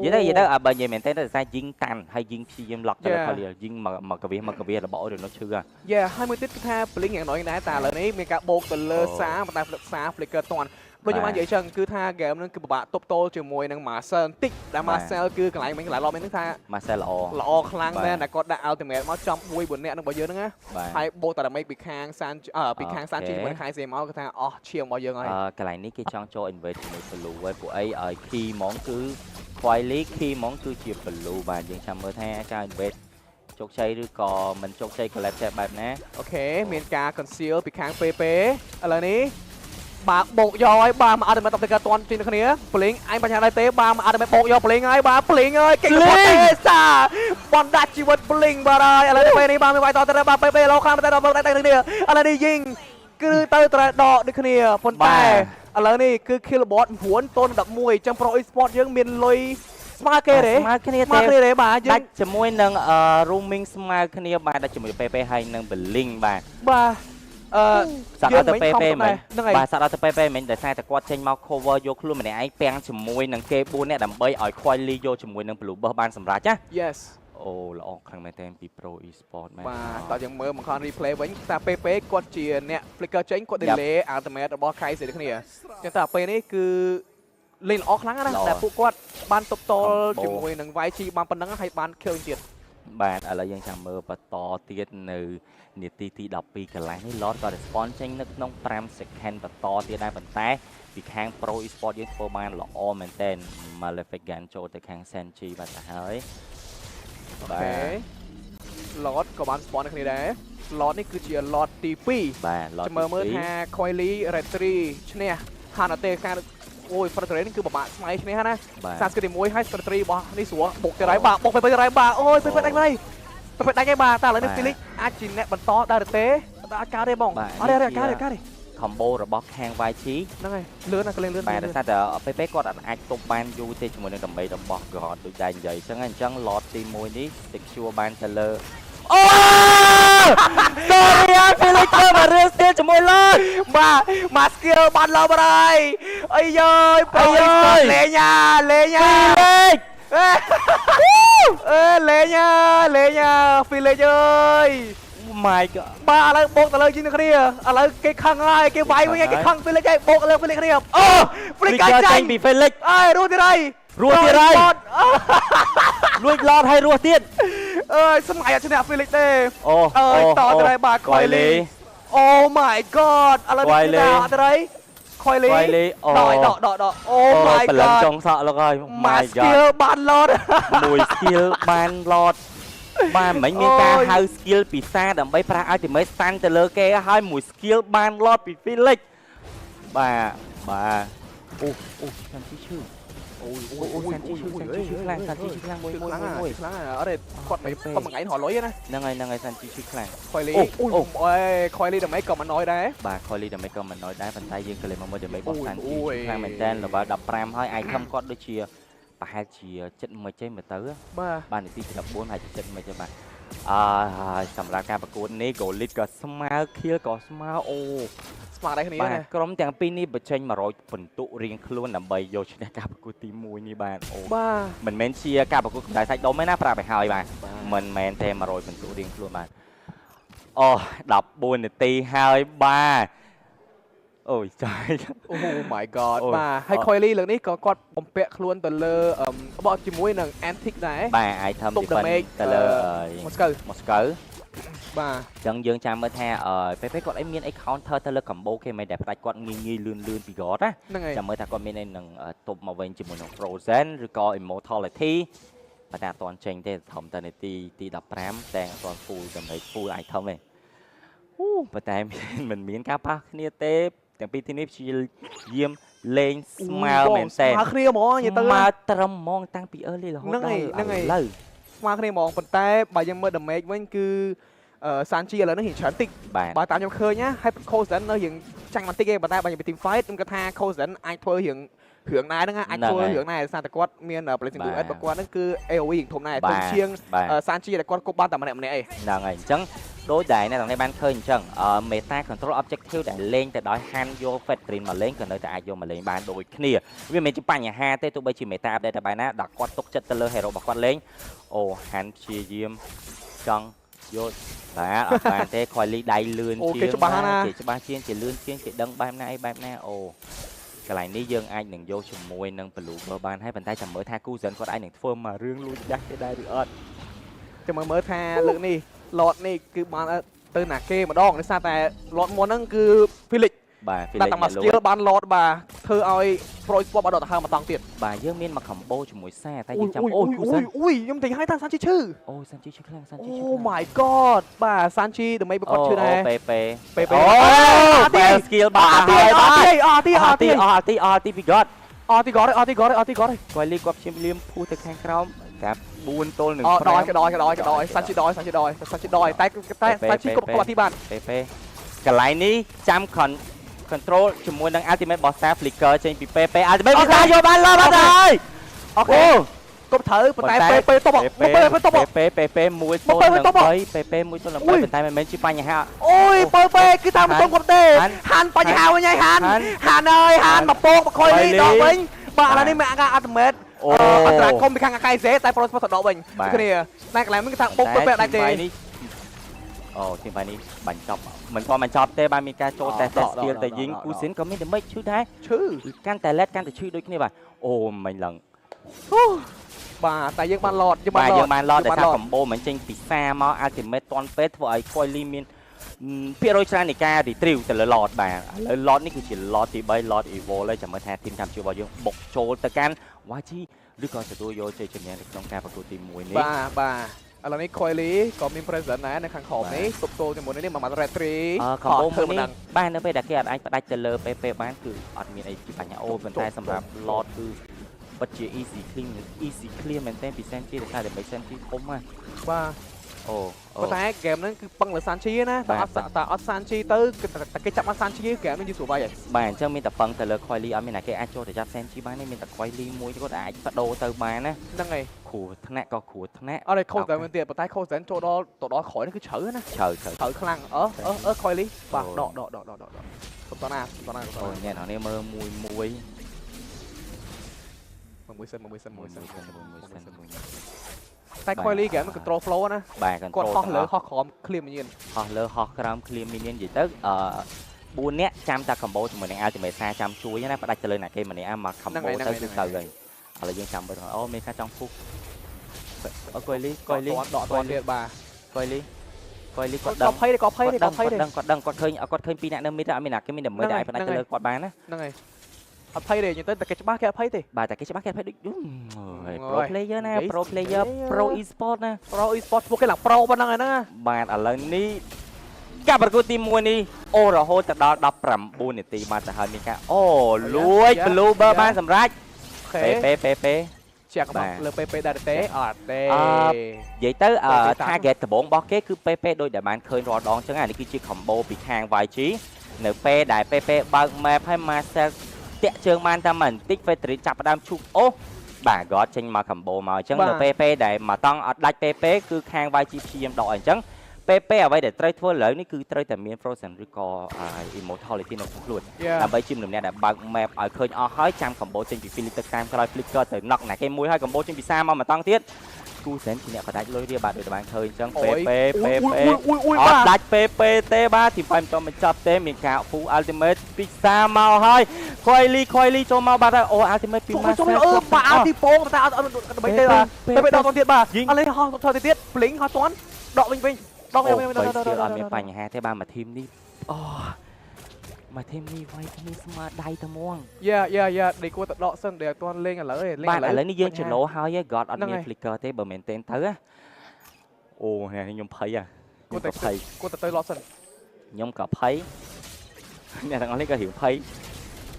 និយាយទៅនិយាយទៅអើបើនិយាយមែនតើដោយសារយីងតាន់ហើយយីងព្យាយាម lock ទៅលើ Coily យីងមកមកកវិសមកកវិសរបស់អូរ៉ូណូឈឺហ่ะ
យ៉ាហើយមួយទៀតគឺថា Blink យ៉ាងណយដែរតែឥឡូវនេះមានការបូកទៅលើសាប៉ុន្តែសា flicker តាន់ដូចខ្ញុំបាននិយាយចឹងគឺថា game ហ្នឹងគឺពិបាកទប់ទល់ជាមួយនឹង Marcel បន្តិចដែល Marcel គឺកន្លែងមិញកន្លែងឡប់មិញហ្នឹងថា
Marcel ល្អ
ល្អខ្លាំងមែនតែគាត់ដាក់ ultimate មកចំ1 4នាក់នឹងរបស់យើងហ្នឹងណា
បាទ
ហើយបូកតា damage ពីខាងសានពីខាងសានជីជាមួយខាង CMO គឺថាអស់ឈាមរបស់យើងហើយ
អឺកន្លែងនេះគេចង់ចូល invade ជាមួយ blue ហើយពួកអីឲ្យ key ហ្មងគឺ Quaily key ហ្មងគឺជា blue បាទយើងចាំមើលថាការ invade ជោគជ័យឬក៏មិនជោគជ័យ collab ចេះបែបណា។
OK មានការ conceal ពីខាង PP ឥឡូវនេះបាទបោកយកហើយបាទមកអត់តែតបទៅការតន់ទីគ្នា Blink អញបញ្ហាដែរទេបាទមកអត់តែបោកយក Blink ហើយបាទ Blink ហើយគេកទេសាបណ្ដាជីវិត Blink បាទហើយឥឡូវនេះពេលនេះបាទមានវាយតទៅបាទ PP លោខ្លាំងតែដល់តែគ្នាឥឡូវនេះយីងគឺទៅត្រែដកដូចគ្នាប៉ុន្តែឥឡូវនេះគឺ kill board 9ទល់11អញ្ចឹង Pro Esport យើងមានលុយស្មើគេទេ
ស្មើគ្នា
ស្មើ
ទេ
គ្នាទេបាទយើង
ដាច់ជាមួយនឹងអឺ roaming ស្មើគ្នាបាទដាច់ជាមួយ PP ហើយនឹង Blink បាទ
បាទអឺ
សាក់អត់ទៅ PP មិញ
ហ្នឹងហើយ
បាទសាក់អត់ទៅ PP មិញដោយសារតែគាត់ចេញមក cover យកខ្លួនម្នាក់ឯងពាំងជាមួយនឹងគេ4នាក់ដើម្បីឲ្យ Quaily យកជាមួយនឹង Blue Buff បានសម្រេចណា។
Yes.
អូល្អខ្លាំងមែនទែនពី Pro Esport មែន។
បាទតោះយើងមើលមកខន replay វិញតែ PP គាត់ជាអ្នក flicker ចេញគាត់ delay ultimate របស់ Kai ស្អីដូចគ្នាចឹងតែពេលនេះគឺលេងល្អខ្លាំងណាស់តែពួកគាត់បានទប់ទល់ជាមួយនឹង YG បានប៉ុណ្ណឹងហើយបាន kill ទៀត។
បាទឥឡូវយើងចាំមើលបន្តទៀតនៅនាទីទី12កន្លះនេះ Lord ក៏ respawn ចេញនៅក្នុង5 second បន្តទៀតដែរប៉ុន្តែពីខាង Pro Esport យើងធ្វើបានល្អមែនទែន Malefic Gun ចូលទៅខាង Senji បាត់ទៅហើយ
OK Lord ក៏បាន spawn ដូចគ្នាដែរ Lord នេះគឺជា Lord ទី2
បាទ Lord
ចាំមើលមើល
ទី
ថា Coily Retri ឈ្នះហានអត់ទេការអូយ Fredrin គឺពិបាកស្មៃឈ្នះណា
បាទ
សាស្គីទី1ហើយ Fredrin របស់នេះស្រួលបុកទៅហើយបាទបុកទៅទៅហើយបាទអូយពេលពេលដាច់ហើយពេលពេលដាច់ហើយបាទតែឥឡូវនេះ Felix អាចជាអ្នកបន្តដែរឬទេអត់កើតទេបងអត់ទេអត់កើតទេកើតទេ
combo របស់ខាង YG
ហ្នឹងហើយលឿនណាស់ក៏លេងលឿន
បាទដោយសារតែពេលពេលគាត់អាចទប់បានយូរទេជាមួយនឹងដើម្បីរបស់ God ដូចតែនិយាយអញ្ចឹងអញ្ចឹង Lord ទី1នេះ secure បានទៅលើអូ Sorry អា Felix ធ្វើមករឿងស្ទៀលជាមួយ Lord
បាទមក skill បានឡប់ហើយអីយយប្រូ
អីយយ
លេងអាលេងអា
Felix
អេអេលេងអាលេងអា Felix អើយ
My God.
បាទឥឡូវបោកទៅលើជាងគ្នាឥឡូវគេខឹងហើយគេវាយវិញហើយគេខឹង Felix ហើយបោកលើ Felix គ្នាអូ Felix
ចា
ចាញ់
ញ់ពី Felix
អើយរស់ទៀតហើយ
រស់ទៀតហើយលួច Lord ហើយរស់ទៀត
អើយសម័យអត់ឈ្នះ Felix ទេ
អូ
អើយតទៅហើយបាទ Coily Oh my god ឥឡូវនេះគឺថាអត់ទៅហើយ Coily
Coily អូ
ដកដកដកដក Oh my
ព្រលឹង
god
ចុងសក់លោកហើយ
មក
My god.
skill បាន Lord
មួយ skill បាន Lord បាទមិញមានការ
អូយ
ហៅ skill ពិសាដើម្បីប្រាស់ ultimate stun ទៅលើគេហើយមួយ skill បាន Lord ពី Felix បាទបាទអូអូសាន់ជីឈឺ
អូយ
អូអូសាន់ជីឈឺសាន់ជីឈឺខ្លាំងសាន់ជីឈឺខ្លាំងមួយមួយ
ខ្លាំង
មួយមួយ
ខ្លាំងអត់ទេគាត់មិនគាត់មួយថ្ងៃរលុយណា
ហ្នឹងហើយហ្នឹងហើយសាន់ជីឈឺខ្លាំង
Coily
អូ
អូយ
អូ
អេ Coily ដើម្បីក៏មិនណយដែរ
បាទ Coily ដើម្បីក៏មិនណយដែរប៉ុន្តែយើងក៏លេងមកមើលដើម្បីរបស់
អូយ
សាន់ជី
អូយ
ឈឺខ្លាំងមែនតើ level 15ហើយ item គាត់ដូចជាប្រហែលជាចិត្តមួយចេះមើលទៅ
បាទ
បាទនាទីទី14ហើយចិត្តមិនទេបាទអើហើយសម្រាប់ការប្រកួតនេះ Golit ក៏ស្មើ Kill ក៏ស្មើអូ
ស្មើដែរគ្នា
បាទ
ណា
ក្រុមទាំងពីរនេះបញ្ចេញ100ពិន្ទុរៀងខ្លួនដើម្បីយកឈ្នះការប្រកួតទី1នេះបាទអូ
បាទ
មិនមែនជាការប្រកួតកម្ដៅសាច់ដុំទេណាប្រាប់ឲ្យហើយបាទមិនមែនទេ100ពិន្ទុរៀងខ្លួនបាទអូ14នាទីហើយបាទអូយចាយ
អូ my god
អូយ
បាទហើយ Coily លើកនេះក៏គាត់បំពាក់ខ្លួនទៅលើអឹមបកជាមួយនឹង Antique ដែរ
បាទ item
ទុក
defense
damage
ទៅលើ
Moskov
Moskov
បាទ
អញ្ចឹងយើងចាំមើលថាអឺពេលពេលគាត់អីមានអី counter ទៅលើ combo គេមិនដែលផ្ដាច់គាត់ងាយងាយលឿនលឿនពីគាត់ណា
ហ្នឹងហើយ
ចាំមើលថាគាត់មានអីនឹងទប់មកវិញជាមួយនឹង Frozen ឬក៏ Immortality ប៉ុន្តែអត់ទាន់ចេញទេត្រឹមតែនាទីទី15តែអត់ទាន់ full ដើម្បី full item ទេអូប៉ុន្តែមិនមានការប៉ះគ្នាទេទាំងពីរទីនេះព្យាយាមលេងស្មើមែនតើ
ស្មើគ្នាហ្មងនិយាយទៅ
ស្មើត្រឹមហ្មងតាំងពី early រហូត
ហ្នឹង
ដល់
ហើយហ្នឹងហើយ
ឥឡូវ
ស្មើគ្នាហ្មងប៉ុន្តែបើយើងមើល damage វិញគឺ សានជីឥឡូវនេះរៀងច្រើនតិច
បាទ
បើតាមខ្ញុំឃើញណាហើយ Cozen នៅរៀងចាញ់បន្តិចទេប៉ុន្តែបើនិយាយពី team fight ខ្ញុំគិតថា Cozen អាចធ្វើរៀងរឿងដែរហ្នឹងអាចធ្វើរឿងដែរដោយសារតែគាត់មាន Blazing Duet របស់គាត់ហ្នឹងគឺ AOE រៀងធំដែរធំជាង
បាទ
សានជីដែលគាត់គប់បានតែម្នាក់ម្នាក់ឯង
ហ្នឹងហើយអញ្ចឹងដូចដែលអ្នកទាំងនេះបានឃើញអញ្ចឹងអឺ meta control objective ដែលលេងទៅដោយហាន់យក Fredrinn មកលេងក៏នៅតែអាចយកមកលេងបានដូចគ្នាវាមិនមែនជាបញ្ហាទេទោះបីជា meta update តែបែបណាដល់គាត់ទុកចិត្តទៅលើ hero របស់គាត់លេងអូហាន់ព្យាយាមចង់យកបាទអត់បានទេខយលីដៃលឿន
អូ
ជាង
គេច្បាស់ណាស់
គេច្បាស់ជាងគេលឿនជាងគេដឹងបែបណាអីបែបណាអូកន្លែងនេះយើងអាចនឹងយកជាមួយនឹង Blue Buff បានហើយប៉ុន្តែចាំមើលថា Kuzen គាត់អាចនឹងធ្វើមករឿងលួចចាស់គេដែរឬអត់
ចាំមើលមើលថាលើកនេះ Lord នេះគឺបានទៅណាគេម្ដងដោយសារតែ Lord មុនហ្នឹងគឺ Felix
បាទ
ដាក់តែមួយ skill បាន Lord បាទធ្វើឲ្យ Pro Sport បានដកដង្ហើមមកតង់ទៀត
បាទយើងមានមក combo ជាមួយសាតែ
អូ
យើងចាំអូយគូសិន
អូយខ្ញុំតែឲ្យថាសានជីឈឺ
អូសានជីឈឺខ្លាំងសានជីឈឺ
អូ my god បាទសានជីដើម្បីប្រកបឈឺដែរ
ពេពេ
ពេពេ
អូ
ពេ
បែ skill បាទ
អ
ហើយបាទ
ត់អត់ទី
អ
អត់
ត់ទី
ទី
អត់ទីអត់ទីពីគាត់
អត់ទីគាត់អត់ទីគាត់អត់ទីគាត់
គាត់លីគាត់ព្យាយាមភូទៅខាងក្រោមកា4ទល់នឹង
អត់ដល់ក៏ដល់ក៏ដល់ក៏ដល់សានជីដល់សានជីដល់សានជីដល់តែតែសានជីគប់គាត់ទីបាន
ពេពេកន្លែងនេះចាំ control ជាមួយនឹង ultimate របស់ Star Flicker ចេញពីពេពេ ultimate ពី Star យកបានលើបាត់ហើយ
OK គប់ត្រូវប៉ុន្តែពេពេតបពេពេតប
ពេពេពេ1ទល់នឹង3ពេពេ1ទល់នឹង3ប៉ុន្តែមិនមែនជាបញ្ហា
អូយពេពេគឺតាមមិនតគាត់ទេហានបញ្ហាវិញហើយហានហានអើយហានមកពងមកខុយនេះដកវិញបាទឥឡូវនេះមានអាការ ultimate
អូ
អន្តរាគមពីខាងអាកៃសេតែ Pro Sport ទៅដកវិញគ្នាតែកន្លែងនេះគឺថាបុកពេពេដែរទេ
អូ team fight នេះបាញ់ចប់មិនគាត់មិនចប់ទេបានមានការចូល test skill តែយីងគូស៊ីនក៏មានតែមិនឈឺដែរ
ឈឺ
កាន់តែ late កាន់តែឈឺដូចគ្នាបាទអូមិញឡើង
បាទតែយើងបាន Lord យើងបាន
បាទ
Lord
យើងបាន Lord តែថា combo មិនចេញពីសាមក ultimate តាន់ពេទ្យធ្វើឲ្យ Coily មានភាគរយច្រើននៃការ retrieve ទៅលើ Lord បាទឥឡូវ Lord នេះគឺជា Lord ទី3 Lord Evil ហើយចាំមើលថា team កម្ពុជារបស់យើងបុកចូលទៅកាន់ YG ឬក៏ទទួលយកជ័យជំនះនៅក្នុងការប្រកួតទី1នេះ
បាទបាទឥឡូវនេះ Coily ក៏មាន present ដែរនៅខាងក្រោមនេះទប់ទល់ជាមួយនេះមួយម៉ាត់ Red 3
អឺ combo មួយនេះបាទនៅពេលដែលគេអត់អាចផ្ដាច់ទៅលើ PP បានគឺអត់មានអីជាបញ្ហាអូប៉ុន្តែសម្រាប់ Lord គឺពិតជា easy clean easy clear មែនទែនពី Senji ដោយសារតែបី Senji ធំណា
បាទ
អូអូ
ប៉ុន្តែ game ហ្នឹងគឺពឹងលើ Sanchi ណាតែអត់តែអត់ Sanchi ទៅតែគេចាប់អត់ Sanchi game ហ្នឹងយឺស្រួលបាយហើយ
បាទអញ្ចឹងមានតែពឹងទៅលើ Coily អត់មានណាគេអាចចូលទៅចាប់ Senji បានទេមានតែ Coily មួយគាត់អាចបដូរទៅបានណា
ហ្នឹងហើយ
គ្រោះថ្នាក់ក៏គ្រោះថ្នាក់
អត់ទេខុសតែមែនទៀតប៉ុន្តែខុសតែចូលដល់ទៅដល់ក្រោយនេះគឺជ្រៅណា
ជ្រៅជ្រៅ
ជ្រៅខ្លាំងអឺអឺអឺ Coily បាទដកដកដកដកដកសុំតណាសុំតណាសុំត
អូ
ណា
អ្នកនរនេះមើលមួយមួយ
មួយសិនមួយសិនមួយសិន
មួយសិនមួយសិនមួយ
តែ Coily game control flow ណា
បាទ
គាត់
control
ហោះលើហោះក្រោម clear minion
ហោះលើហោះក្រោម clear minion និយាយទៅអឺ4នាក់ចាំតែ combo ជាមួយនឹង ultimate សាចាំជួយណាផ្ដាច់ទៅលើអ្នកគេម្នាក់មក combo ទៅគឺទៅហើយឥឡូវយើងចាំមើលអូមានការចង់ពុះអូកុយលីកុយលី
ដកតទៀតបាទ
កុយលីកុយលីគាត់
គាត់
ដឹង
ភ័យទេគាត់ភ័យទេ
គាត់
គាត់ភ័យទេ
ដឹងគាត់ដឹងគាត់ឃើញគាត់ឃើញពីរអ្នកនៅមីតអត់មានអ្នកគេមានតែមើលតែឯងផ្ដាច់ទៅលើគាត់បានណា
ហ្នឹងហើយអត់ភ័យទេនិយាយទៅតែគេច្បាស់គេអត់ភ័យទេ
បាទតែគេច្បាស់គេភ័យដូច pro player ណា pro player pro e-sport ណា
Pro e-sport ឈ្មោះគេឡើង Pro ប៉ុណ្ណឹងហើយណា
បាទឥឡូវនេះការប្រកួតទី1នេះអូរហូតទៅដល់19នាទីបាទទៅហើយមានការអូលួច Blue Bird បានសម្រេច
ខេ
ពេពេពេពេ
ជាក់មកលើ PP ដែរទេអត់ទេ
និយាយទៅ target ដំបូងរបស់គេគឺ PP ដូចដែលបានឃើញរាល់ដងចឹងអានេះគឺជា combo ពីខាង YG នៅពេលដែល PP បើក map ហើយ Marcel តាក់ជើងបានតែបន្តិច Frederick ចាប់ផ្ដើមឈូកអូបាទ God ចេញមក combo មកអញ្ចឹងនៅ PP ដែលមកតង់អត់ដាច់ PP គឺខាង YG ព្យាយាមដកអញ្ចឹង PP អ្វីដែលត្រូវធ្វើឥឡូវនេះគឺត្រូវតែមាន Frozen ឬក៏ Immortality នៅក្នុងខ្លួនដើម្បីជាម្នាក់ដែលបើក map ឲ្យឃើញអស់ហើយចាំ combo ចេញពី Philip ទៅតាមក្រោយ Flicker ទៅ knock ណាគេមួយហើយ combo ចេញពីសាមកមកតង់ទៀតគូសែនជាអ្នកបដាច់លុយរាបាទដូចតែបានឃើញអញ្ចឹងពេពេពេពេ
អ៊ុយអ៊ុយ
អ
បាទ
ត់ដាច់ពេពេទេបាទទី5មិនតបញ្ចប់ទេមានការ full ultimate ពីសាមកហើយខុយលីខុយលីចូលមកបាទហើយអូ ultimate ពី
ចូល
ម៉ា
ចូលអឺបាទអាទីពងតែអត់អត់ដើម្បីទេបាទទៅពេលដកតទៀតបាទអត់លេងហោះថយទៅទៀតប្លីងហោះតន់ដកវិញវិញដក
អូ
វិញវិញ
បី skill អត់មានបញ្ហាទេបាទមួយធីមនេះអូមួយធីមនេះវាយគ្នាស្មើដៃតែមួង
យ៉ាយ៉ាយ៉ាដេកគួរតែដកសិនដេកអត់ទាន់លេងឥឡូវទេលេង
បាទ
ឥឡូវ
ឥឡូវនេះយើងចលោហើយឯង God អត់មាន
ហ្នឹងហើយ
flicker ទេបើមែនទេទៅណាអូនេះខ្ញុំភ័យហ่ะ
គួរតែ
ខ្ញុំក៏ភ័យ
គួរតែទៅ Lord សិន
ខ្ញុំក៏ភ័យអ្នកទាំងអស់នេះក៏រៀងភ័យ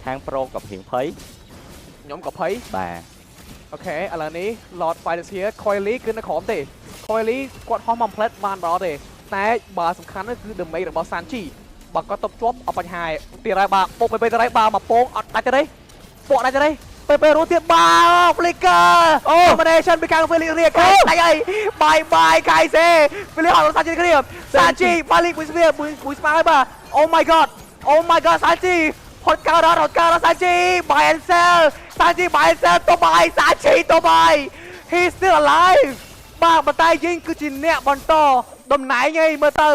ខាង pro ក៏រៀងភ័យ
ខ្ញុំក៏ភ័យ
បាទ
OK ឥឡូវនេះ Lord Fighters here Coily គឺនៅក្រោមទេ Coily គាត់ហោះមកផ្លែតបានដល់ទេ តែបើសំខាន់នោះគឺ damage របស់ Sanji បើគាត់តបជាប់អត់បញ្ហាទៀតហើយបាទពុកទៅទៅបាទមកពងអត់ដាច់ទេពកដាច់ទេពេលពេលរស់ទៀតបាទ Flicker combination ពីខាង Felix រៀកដាច់ហើយ bye bye កៃសេ Felix ហត់ Sanji គ្នា Sanji បាលីមួយស្វាមួយមួយស្មើហើយបាទ Oh my god Oh my god Sanji ហត់កើតហត់កើត Sanji buy and sell Sanji buy and sell ទៅបាយ Sanji ទៅបាយ He still alive បាទប៉ុន្តែយើងគឺជាអ្នកបន្តតំណែងឯងមើលទៅ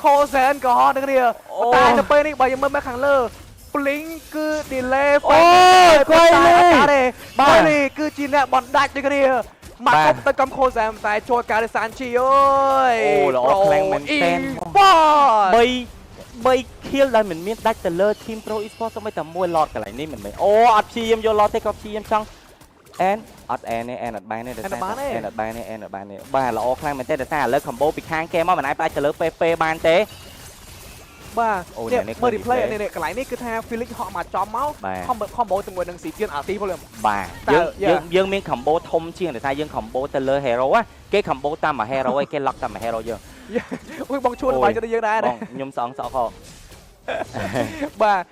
ខូសែនក៏ហត់នឹងគ្នាប៉ុន្តែនៅពេលនេះបើយើងមើលមកខាងលើ Blink គឺ delay
អូកុយលី
ទេបាទលីគឺជាអ្នកបណ្ដាច់ដូចគ្នាមកកុំទៅកំខូសែនតែចូលការសានជីអើយ
អូល្អខ្លាំងមែនទែន
បាទ
3 3 kill ដែលមិនមានដាច់ទៅលើ team Pro Esports សូម្បីតែមួយ lot កន្លែងនេះមិនមែនអូអត់ព្យាយាមយក lot ទេក៏ព្យាយាមចង់អែនអត់អែនទេអែនអត់បានទេដោយសារអែនអត់បានទេអែនអត់បានទេបាទល្អខ្លាំងមែនទេដោយសារឥឡូវ combo ពីខាងគេមកមិនអាចផ្ដាច់ទៅលើ PP បានទេ
បាទ
អូ
នេះ
នេះ
មើល replay
ឃើញ
នេះនេះកន្លែងនេះគឺថា Felix ហក់មកចំមក
បាទ
combo combo ជាមួយនឹងស៊ីទៀនអាទីពល
បាទ
តើ
យើង
យ៉ា
យើងយើងមាន combo ធំជាងដោយសារយើង combo ទៅលើ hero ណាគេ combo តាមមួយ hero ឯងគេ lock តាមមួយ hero យើង
អូយបងឈួនបាយចិត្តយើងដែរ
ប
ណា
ងខ្ញុំសងសក់ខ
បាទ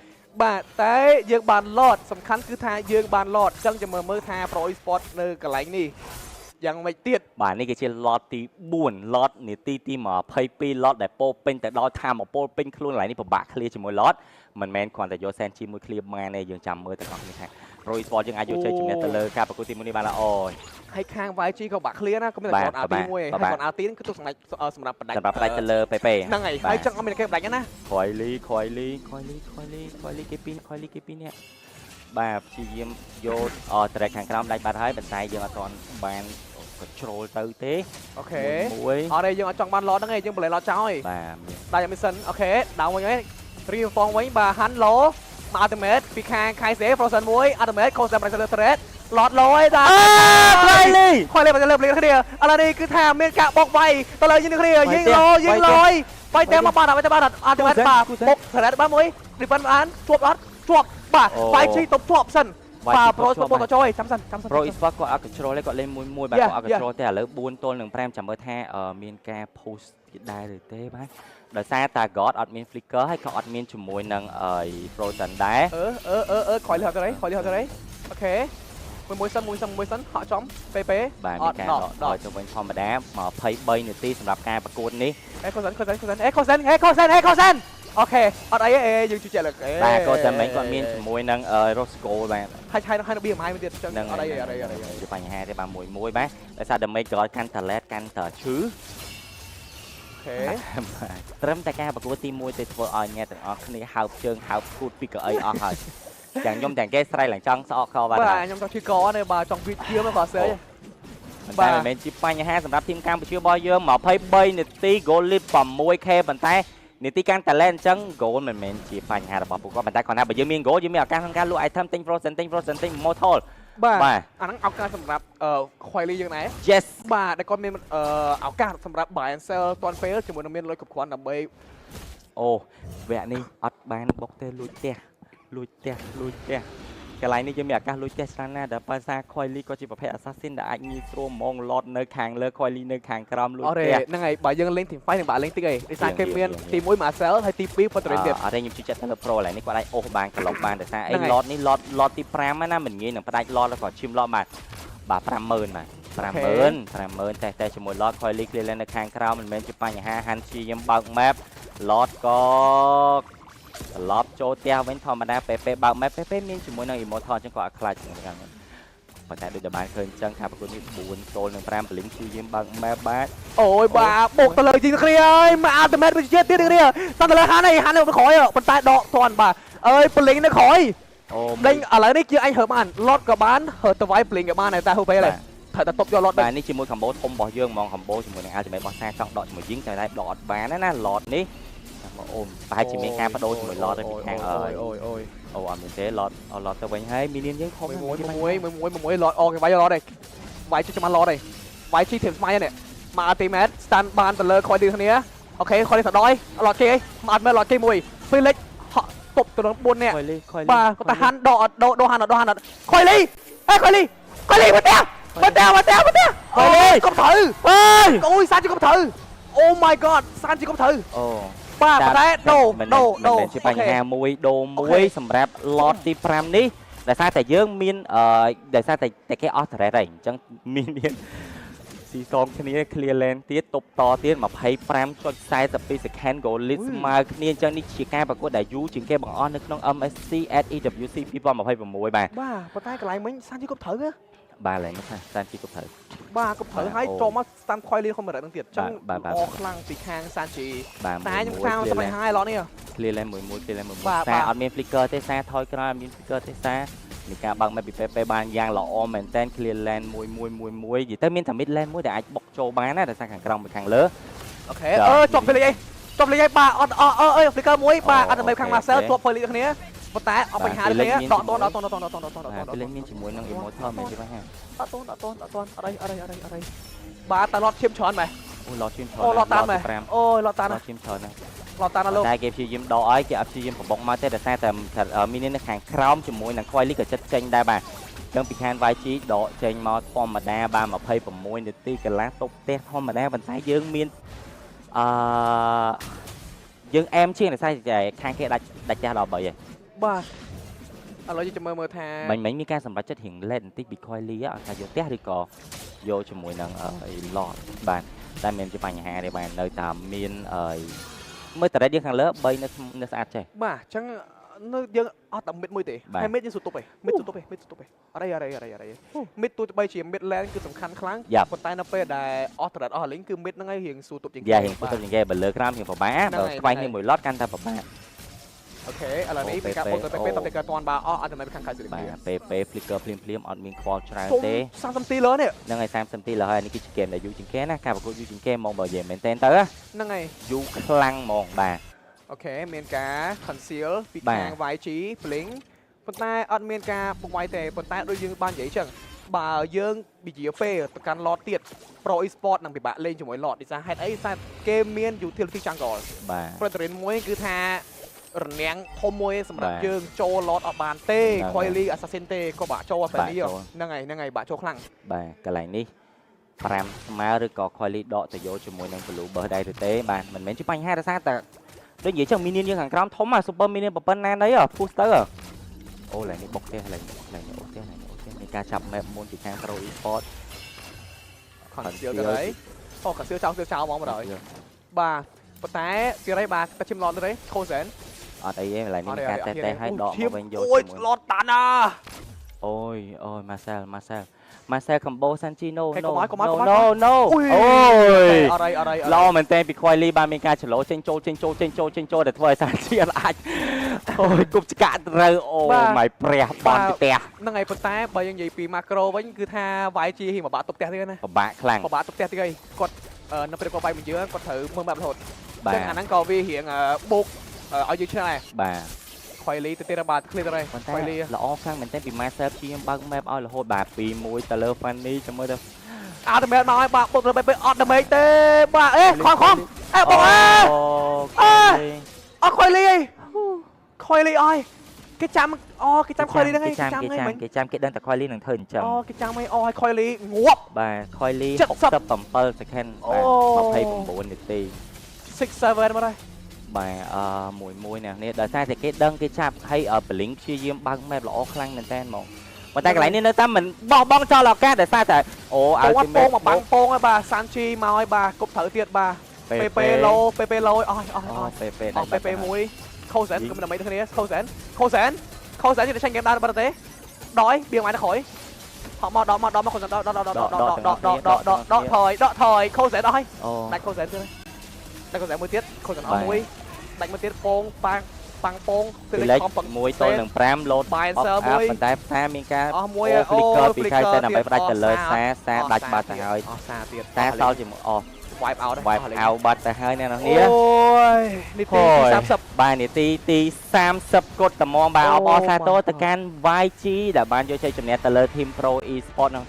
បាទតែយើងបាន lot សំខាន់គឺថាយើងបាន lot អញ្ចឹងចាំមើលមើលថា Pro Esport នៅកន្លែងនេះយ៉ាងម៉េចទៀត
បាទនេះគឺជា lot ទី4 lot នាទីទី22 lot ដែលពោពេញទៅដល់ធម្មពលពេញខ្លួនកន្លែងនេះពិបាក clear ជាមួយ lot មិនមែនគ្រាន់តែយក Senchi មួយ clear បានទេយើងចាំមើលទាំងអស់គ្នាថា Pro Esport យើងអាចយកជ័យជំនះទៅលើការប្រកួតទី1នេះបានល្អអូយ
ហើយខាង YG ក៏បាក់ clear ណាក៏មានតែ
បាទ
គាត់ RT មួយ
បាទ
ហើយគាត់ RT ហ្នឹងគឺទុកសម្រាប់សម្រាប់បណ្ដាច់
សម្រាប់ផ្ដាច់ទៅលើ PP
ហ្នឹងហើយហើយចឹងអត់មានគេបណ្ដាច់ទេណា
ខយលីខយលីខយលីខយលីខយលីគេពីរខយលីគេពីរនេះបាទព្យាយាមយកអត្រេកខាងក្រោមដាច់បាត់ហើយប៉ុន្តែយើងអត់ទាន់បាន control ទៅទេ
OK
មួយ
អត់ទេយើងអត់ចង់បាន lot ហ្នឹងឯងយើងបលែង lot ចោលឯង
បាទមាន
ដាច់អត់មានសិន OK ដើមវិញហើយរីហ្វងវិញបាទហាន់ឡូមក ultimate ពីខាង Kaiser Frozen មួយ ultimate Frozen ប្រសិទ្ធលើ thread lot ឡូឯងបាទ
ខយលី
ខយលេបទៅលើភ្លេងគ្នាឥឡូវនេះគឺថាមានការបោកវាយទៅលើយើងគ្នាយើងឡូយើងលយវាយតែមកបានវាយតែបានអត់តែបាទបុក thread បានមួយ defend បានជាប់អត់ជាប់បាទវាយជីតបជាប់សិនបាទ Pro ស្ពតចូលចាំសិនចាំសិន
Pro Esport គាត់អត់ control ទេគាត់លេងមួយមួយបាទ
Yeah,
គាត់អត់ control ទេឥឡូវ4ទល់នឹង5ចាំមើលថាមានការ push ទៀតដែរឬទេបាទដោយសារតា God អត់មាន flicker ហើយក៏អត់មានជាមួយនឹងអឺ Frozen ដែរ
អឺអឺអឺអឺខយលឺទៅខយលឺទៅ OK មួយមួយសិនមួយសិនមួយសិនហក់ចំពេពេ
បាទ
អត់
មានការដក
ដកដក
ដកទៅវិញធម្មតា23នាទីសម្រាប់ការប្រកួតនេះ
អេខូសិនខូសិនខូសិនអេខូសិនអេខូសិនអេខូសិន OK អត់អីទេយើងជឿជាក់លើអេ
បាទក៏តែមិញគាត់មានជាមួយនឹង Rosco បាទ
ហើយហើយហើយនៅ BMI មួយទៀតចឹង
ហ្នឹង
អត់អីអត់អីអត់អី
ជាបញ្ហាទេបាទមួយមួយបាទដោយសារ damage ក៏កាន់តែ late កាន់តែឈឺ
OK
បាទត្រឹមតែការប្រកួតទី1ទេធ្វើឲ្យអ្នកទាំងអស់គ្នាហើបជើងហើបគូតពីកៅអីអស់ហើយទាំងខ្ញុំទាំងគេស្រែកឡើងចង់ស្អកខបាទ
បាទខ្ញុំចង់ឈឺកនេះបាទចង់វាជាមកគាត់សើ
ប៉ុន្តែមិនមែនជាបញ្ហាសម្រាប់team កម្ពុជារបស់យើង23នាទី goal lead 6K ប៉ុន្តែនាទីកាន់តែ late អញ្ចឹង goal មិនមែនជាបញ្ហារបស់ពួកគាត់ប៉ុន្តែគ្រាន់តែបើយើងមាន goal យើងមានឱកាសក្នុងការលក់ item ទិញ frozen ទិញ frozen ទិញ mortal
បាទ
បាទ
អាហ្នឹងឱកាសសម្រាប់អឺខ្វៃលីយើងដែរ
yes
បាទដែលគាត់មានអឺឱកាសសម្រាប់ buy and sell ទាន់ពេលជាមួយនឹងមានលុយគ្រប់គ្រាន់ដើម្បី
អូវគ្គនេះអត់បានបុកទេលួចផ្ទះលួចផ្ទះលួចផ្ទះកន្លែងនេះយើងមានឱកាសលួចផ្ទះច្រើនណាស់ដែលបើសារខយលីក៏ជាប្រភេទ assassin ដែលអាចងាយស្រួលហ្មង lot នៅខាងលើខយលីនៅខាងក្រោមលួច
អត់ទេ
ផ្ទះ
ហ្នឹងហើយបើយើងលេង team fight នឹងបាក់លេងតិចអីដោយសារគេមានទី1 Marcel ហើយទី2 Fredrin ទៀត
អត់ទេខ្ញុំជឿចិត្តទៅលើ pro កន្លែងនេះគាត់អាចអូសបានកន្លុកបានដោយសារអី
ហ្នឹងហើយ
lot នេះ lot lot ទី5ណាមិនងាយនឹងផ្ដាច់ lot แล้วក៏ឈាម lot បាទបាទ50000បាទ50000 50000តែតែជាមួយ lot ខយលី clear lane នៅខាងក្រោមមិនមែនជាបញ្ហាហាន់ជាខ្ញុំបើក map lot ក៏ត្រឡប់ចូលផ្ទះវិញធម្មតាពេលពេលបើក map ពេលពេលមានជាមួយនឹង immortal អញ្ចឹងក៏អត់ខ្លាចជាមួយនឹងខ្ញុំប៉ុន្តែដូចតែបានឃើញអញ្ចឹងថាប្រកួតនេះ4ទល់នឹង5ប្លីងព្យាយាមបើក map បាទ
អូយបាទបុកទៅលើជីងគ្នាអើយមក ultimate វិជាទៀតគ្នាតាមទៅលើហានឯងហាននៅក្រោយប៉ុន្តែដកទាន់បាទអើយប្លីងនៅក្រោយ
អូ
ដេញឥឡូវនេះជាអញហើបាន lot ក៏បានហើទៅវាយប្លីងក៏បានតែហូបពេលត្រូវតែតបយក lot
បាទនេះជាមួយ combo ធំរបស់យើងហ្មង combo ជាមួយនឹង ultimate របស់សាចង់ដកជាមួយយីងតែតែដកអត់បានណា lot នេះចាំមកអូមប្រហែលជាមានការបដូរជាមួយ lot ទៅពីខាងអើយ
អូយអូយ
អូអត់មានទេ lot អត់ lot ទៅវិញហើយ minion យើងធំ
មួយមួយមួយមួយមួយ lot អូគេវាយ lot ឯងវាយជិះចាំ lot ឯងវាយជិះធៀមស្មៃនេះមក ultimate stun បានទៅលើខយទីគ្នា OK ខយទីសដយ lot គេមកអត់មែន lot គេមួយ Felix ហក់ទប់ទៅនឹង4នាក់
ខយលីខយលី
បាទគាត់តែហាន់ដកអត់ដកដកហាន់អត់ដកហាន់អត់ខយលីហេខយលីខយលីមកផ្ទះមកផ្ទះមកផ្ទះមកផ្ទះអូយកុំត្រូវ
អើយ
អូយសាច់កុំត្រូវ Oh my god សានជីគប់ត្រូវ
អូ
បាទប៉ុន្តែដូ
មិន
ដូដូ
មិនជាបញ្ហាមួយដូមួយសម្រាប់ lot ទី5នេះដោយសារតែយើងមានអឺដោយសារតែតែគេអស់ turret ហើយអញ្ចឹងមានមានស៊ីសងគ្នា clear lane ទៀតទប់តទៀត25.42 second gold lead ស្មើគ្នាអញ្ចឹងនេះជាការប្រកួតដែលយូរជាងគេបង្អស់នៅក្នុង MSC at EWC 2026បាទ
បាទប៉ុន្តែកន្លែងមិញសានជីគប់ត្រូវហ៎
បាទឡើយមកថាសានជីគប់ត្រូវ
បាទគប់ត្រូវហើយចូលមក stun ខ្វៃលៀនខំរ៉នឹងទៀតអញ្ចឹង
បាទបាទ
ល្អខ្លាំងពីខាងសានជី
បាទ
តែខ្ញុំខាងបញ្ហាឯឡនេះ
clear lane មួយមួយ clear lane មួយមួយ
បាទបាទ
សាអត់មាន flicker ទេសាថយក្រោយអត់មាន flicker ទេសាមានការបើក map ពី PP បានយ៉ាងល្អមែនតើ clear lane មួយមួយមួយមួយនិយាយទៅមានតែ mid lane មួយដែលអាចបុកចូលបានណាដោយសារខាងក្រោមពីខាងលើ
OK អឺជាប់ Felix អីជាប់ Felix អីបាទអត់អអអើយ flicker មួយបាទអត់ដើម្បីខាង Marcel ជាប់ Felix គ្នាប៉ុន្តែអត់បញ្ហាទេគ្នាដកតនដកតនដកតនដកតនដកតនដកតន
បាទ Felix មានជាមួយនឹង immortal មែនទេបាទហា
ដកតនដកតនដកតនអត់អីអត់អីអត់អីអត់អីបាទតែ Lord ឈាមច្រើនម៉េះ
អូ Lord ឈាមច្រើន
អូ Lord តានម៉េះអូ Lord តាន
Lord ឈាមច្រើនណាស់
Lord តានណាលោក
តែគេព្យាយាមដកឲ្យគេអត់ព្យាយាមប្របុកមកទេដោយសារតែមាននៅខាងក្រោមជាមួយនឹង Quaily ក៏ចិត្តចេញដែរបាទអញ្ចឹងពីខាង YG ដកចេញមកធម្មតាបាទ26នាទីកន្លះតុបផ្ទះធម្មតាប៉ុន្តែយើងមានអឺយើងអែមជាងដោយសារតែខាងគេដាច់ដាច់ផ្ទះដល់3ហើយ
បាទឥឡូវយើងจะមើលមើលថា
មិញមិញមានការសម្រេចចិត្តរៀង late បន្តិចពី Quaily អត់ថាយកផ្ទះឬក៏យកជាមួយនឹងអី Lord បាទតែមិនជាបញ្ហាទេបាទនៅតែមានអីមើល turret យើងខាងលើ3នៅនៅស្អាតចេះ
បាទអញ្ចឹងនៅយើងអត់តែ mid មួយទេ
បាទ
ហើយ mid យើងស៊ូទប់ឯង mid ស៊ូទប់ឯង mid ស៊ូទប់ឯងអត់អីអត់អីអត់អីអត់អី mid ទោះបីជា mid lane គឺសំខាន់ខ្លាំង
យ៉ាប់
ប៉ុន្តែនៅពេលដែលអស់ turret អស់ link គឺ mid ហ្នឹងឯងរៀងស៊ូទប់ជាង
យ៉ារៀងពុតជាងគេបើលើក្រោមរៀងពិបាក
ហ្នឹងហើយ
បើខ្វែងគ្នាមួយ Lord កាន់តែពិបាក
OK ឥឡូវនេះ
អូ
មានការ
ពេ
បុកទៅ
ពេ
ពេលតតែកើតតាន់បាទអស់អត់តែខាងខៃសិល
បាទពេលពេល flicker ភ្លាមភ្លាមអត់មានខ្វល់ច្រើនទេ
30នាទីលើនេះ
ហ្នឹងហើយ30នាទីលើហើយនេះគឺជាហ្គេមដែលយូរជាងគេណាការប្រកួតយូរជាងគេហ្មងបើនិយាយមែនតើទៅណា
ហ្នឹងហើយ
យូរខ្លាំងហ្មងបាទ
OK មានការ conceal ពី
បាទ
ខាង YG Blink ប៉ុន្តែអត់មានការពុកវាយទេប៉ុន្តែដូចយើងបាននិយាយចឹងបើយើងវិជាពេលទៅកាន់ Lord ទៀត Pro Esport នឹងពិបាកលេងជាមួយ Lord ដូចថាហេតុអីថាគេមាន utility jungle
បាទ
Fredrin មួយគឺថារនាំងធំមួយសម្រាប់
បាទ
យើងចូល Lord អត់បានទេ
ហ្នឹងហើយ
Coily Assassin ទេក៏បាក់ចូលអត់បែបនេះ
បាក់ចូល
ហ្នឹងហើយហ្នឹងហើយបាក់ចូលខ្លាំង
បាទកន្លែងនេះ5ស្មើឬក៏ Quaily ដកទៅយកជាមួយនឹង Blue Burst ដែរឬទេបាទមិនមែនជាបញ្ហាដោយសារតែដូចនិយាយចឹង minion យើងខាងក្រោមធំហ่ะ Super minion ប៉ុណ្ណាណីហ៎ push ទៅហ៎អូឡែនេះបុកទេឡែនេះឡែនេះអូទេឡែនេះអូទេមានការចាប់ map មុនពីខាង Pro Esport
conceal ទៅហើយអូ conceal ចោលចោលហ្មងបណ្ដោយបាទប៉ុន្តែទៀតហើយបាទតែឈាម Lord ទៅទេ Kozen
អត់អីទេកន្លែងនេះមានការតេស្តតេស្តឲ្យដកមកវិញយក
អូយ
ជាមួយ
Lord តាណា
អូយអូយ Marcel Marcel Marcel combo Sanji no
ហេ
no
កុំឲ្យកុំឲ្យកុំឲ្យ
no no
អូយ
អូយ
អត់អីអត់អី
ល្អមែនតើពី Quaily បានមានការចលោចេញចូលចេញចូលចេញចូលចេញចូលតែធ្វើឲ្យ Sanji អត់អាចអូយគប់ឆ្កាក់ត្រូវអូម៉ៃព្រះបនផ្ទះ
ហ្នឹងហើយប៉ុន្តែបើយើងនិយាយពី macro វិញគឺថា YG ហ៊ីមកបាក់តុបផ្ទះទៀតណា
ពិបាកខ្លាំង
ពិបាកតុបផ្ទះទៀតហើយគាត់នៅពេលគាត់វាយមួយយើងគាត់ត្រូវមើល map រហូត
បាទ
ចឹងអាហ្នឹងក៏វារៀងបូកឲ្យយើងឈ្នះដែរ
បាទ
Quaily ទៅទៀតបាទ clear ទៅហើយ
ប៉ុន្តែ
Quaily
ល្អខ្លាំងមែនតើពី Marcel ព្យាយាមបើក map ឲ្យរហូតបាទ2-1ទៅលើ Fanny ចាំមើលទៅ
អត់មែនមកហើយបាទបុកទៅបែបអត់ដើម្បីទេបាទអេខំខំអេបងអេ
អូ
អេ អត់ Quaily អី Quaily អើយគេចាំអូគេចាំ Quaily ហ្នឹងឯងគេចាំ
គេ
ហ្នឹងមិញ
ចាំគេចាំគេដឹងតែ Quaily នឹងធ្វើអញ្ចឹង
អូគេចាំអីអូឲ្យ Quaily ងាប់
បាទ Quaily
70
67 second
អូ
បាទ29នាទី
6 7មកហើយ
បាទអឺមួយមួយអ្នកនេះដោយសារតែគេដឹងគេចាប់ហើយ Blink ព្យាយាមបើក map ល្អខ្លាំងមែនតើហ្មងប៉ុន្តែកន្លែងនេះនៅតែមិនបោះបង់ចោលឱកាសដោយសារតែអូ
ពងអត់ពង
Ultimate
មកបាំងពងហើយបាទសានជីមកហើយបាទគប់ត្រូវទៀតបាទពេពេឡូពេពេឡូអស់អស់
អូ
អស់
ពេពេ
អស់ពេពេមួយខូសែនក៏មិនដើម្បីទៅគ្នាខូសែនខូសែនខូសែនជិះចាញ់ហ្គេមដែរបាត់ទេដយបៀងមកទៅក្រោយហក់មកដកមកដកមកខូសែនដកដកដកដកដកដកដកដកដកដកថយដកថយខូសែនអស់ហើយ
អូ
ដាច់ខូសែនទៀតដាច់ខូសែនមួយទៀតខូសែនអស់មួយដាច់មួយទៀតពងប៉ាងប៉ាំងពង
ពីលេខ
ខំពឹង
1ទល់នឹង5លោត
បាយសើមួយ
ប៉ុន្តែផ្សារមានការ
អស់មួយ
អូ flicker ពីខៃតែដើម្បីផ្ដាច់ទៅលើសាសាដាច់បាត់ទៅហើយ
អស់សាទៀត
សាសល់ជាមួយអស់
wipe out
wipe out បាត់ទៅហើយអ្នកនរ
អូ
គ្នា
យនីតិទី30
បាទនាទីទី30គត់ត្មងបាទអបអរសាទរទៅកាន់ YG ដែលបានយកជ័យជំនះទៅលើ Team Pro Esport ក្នុង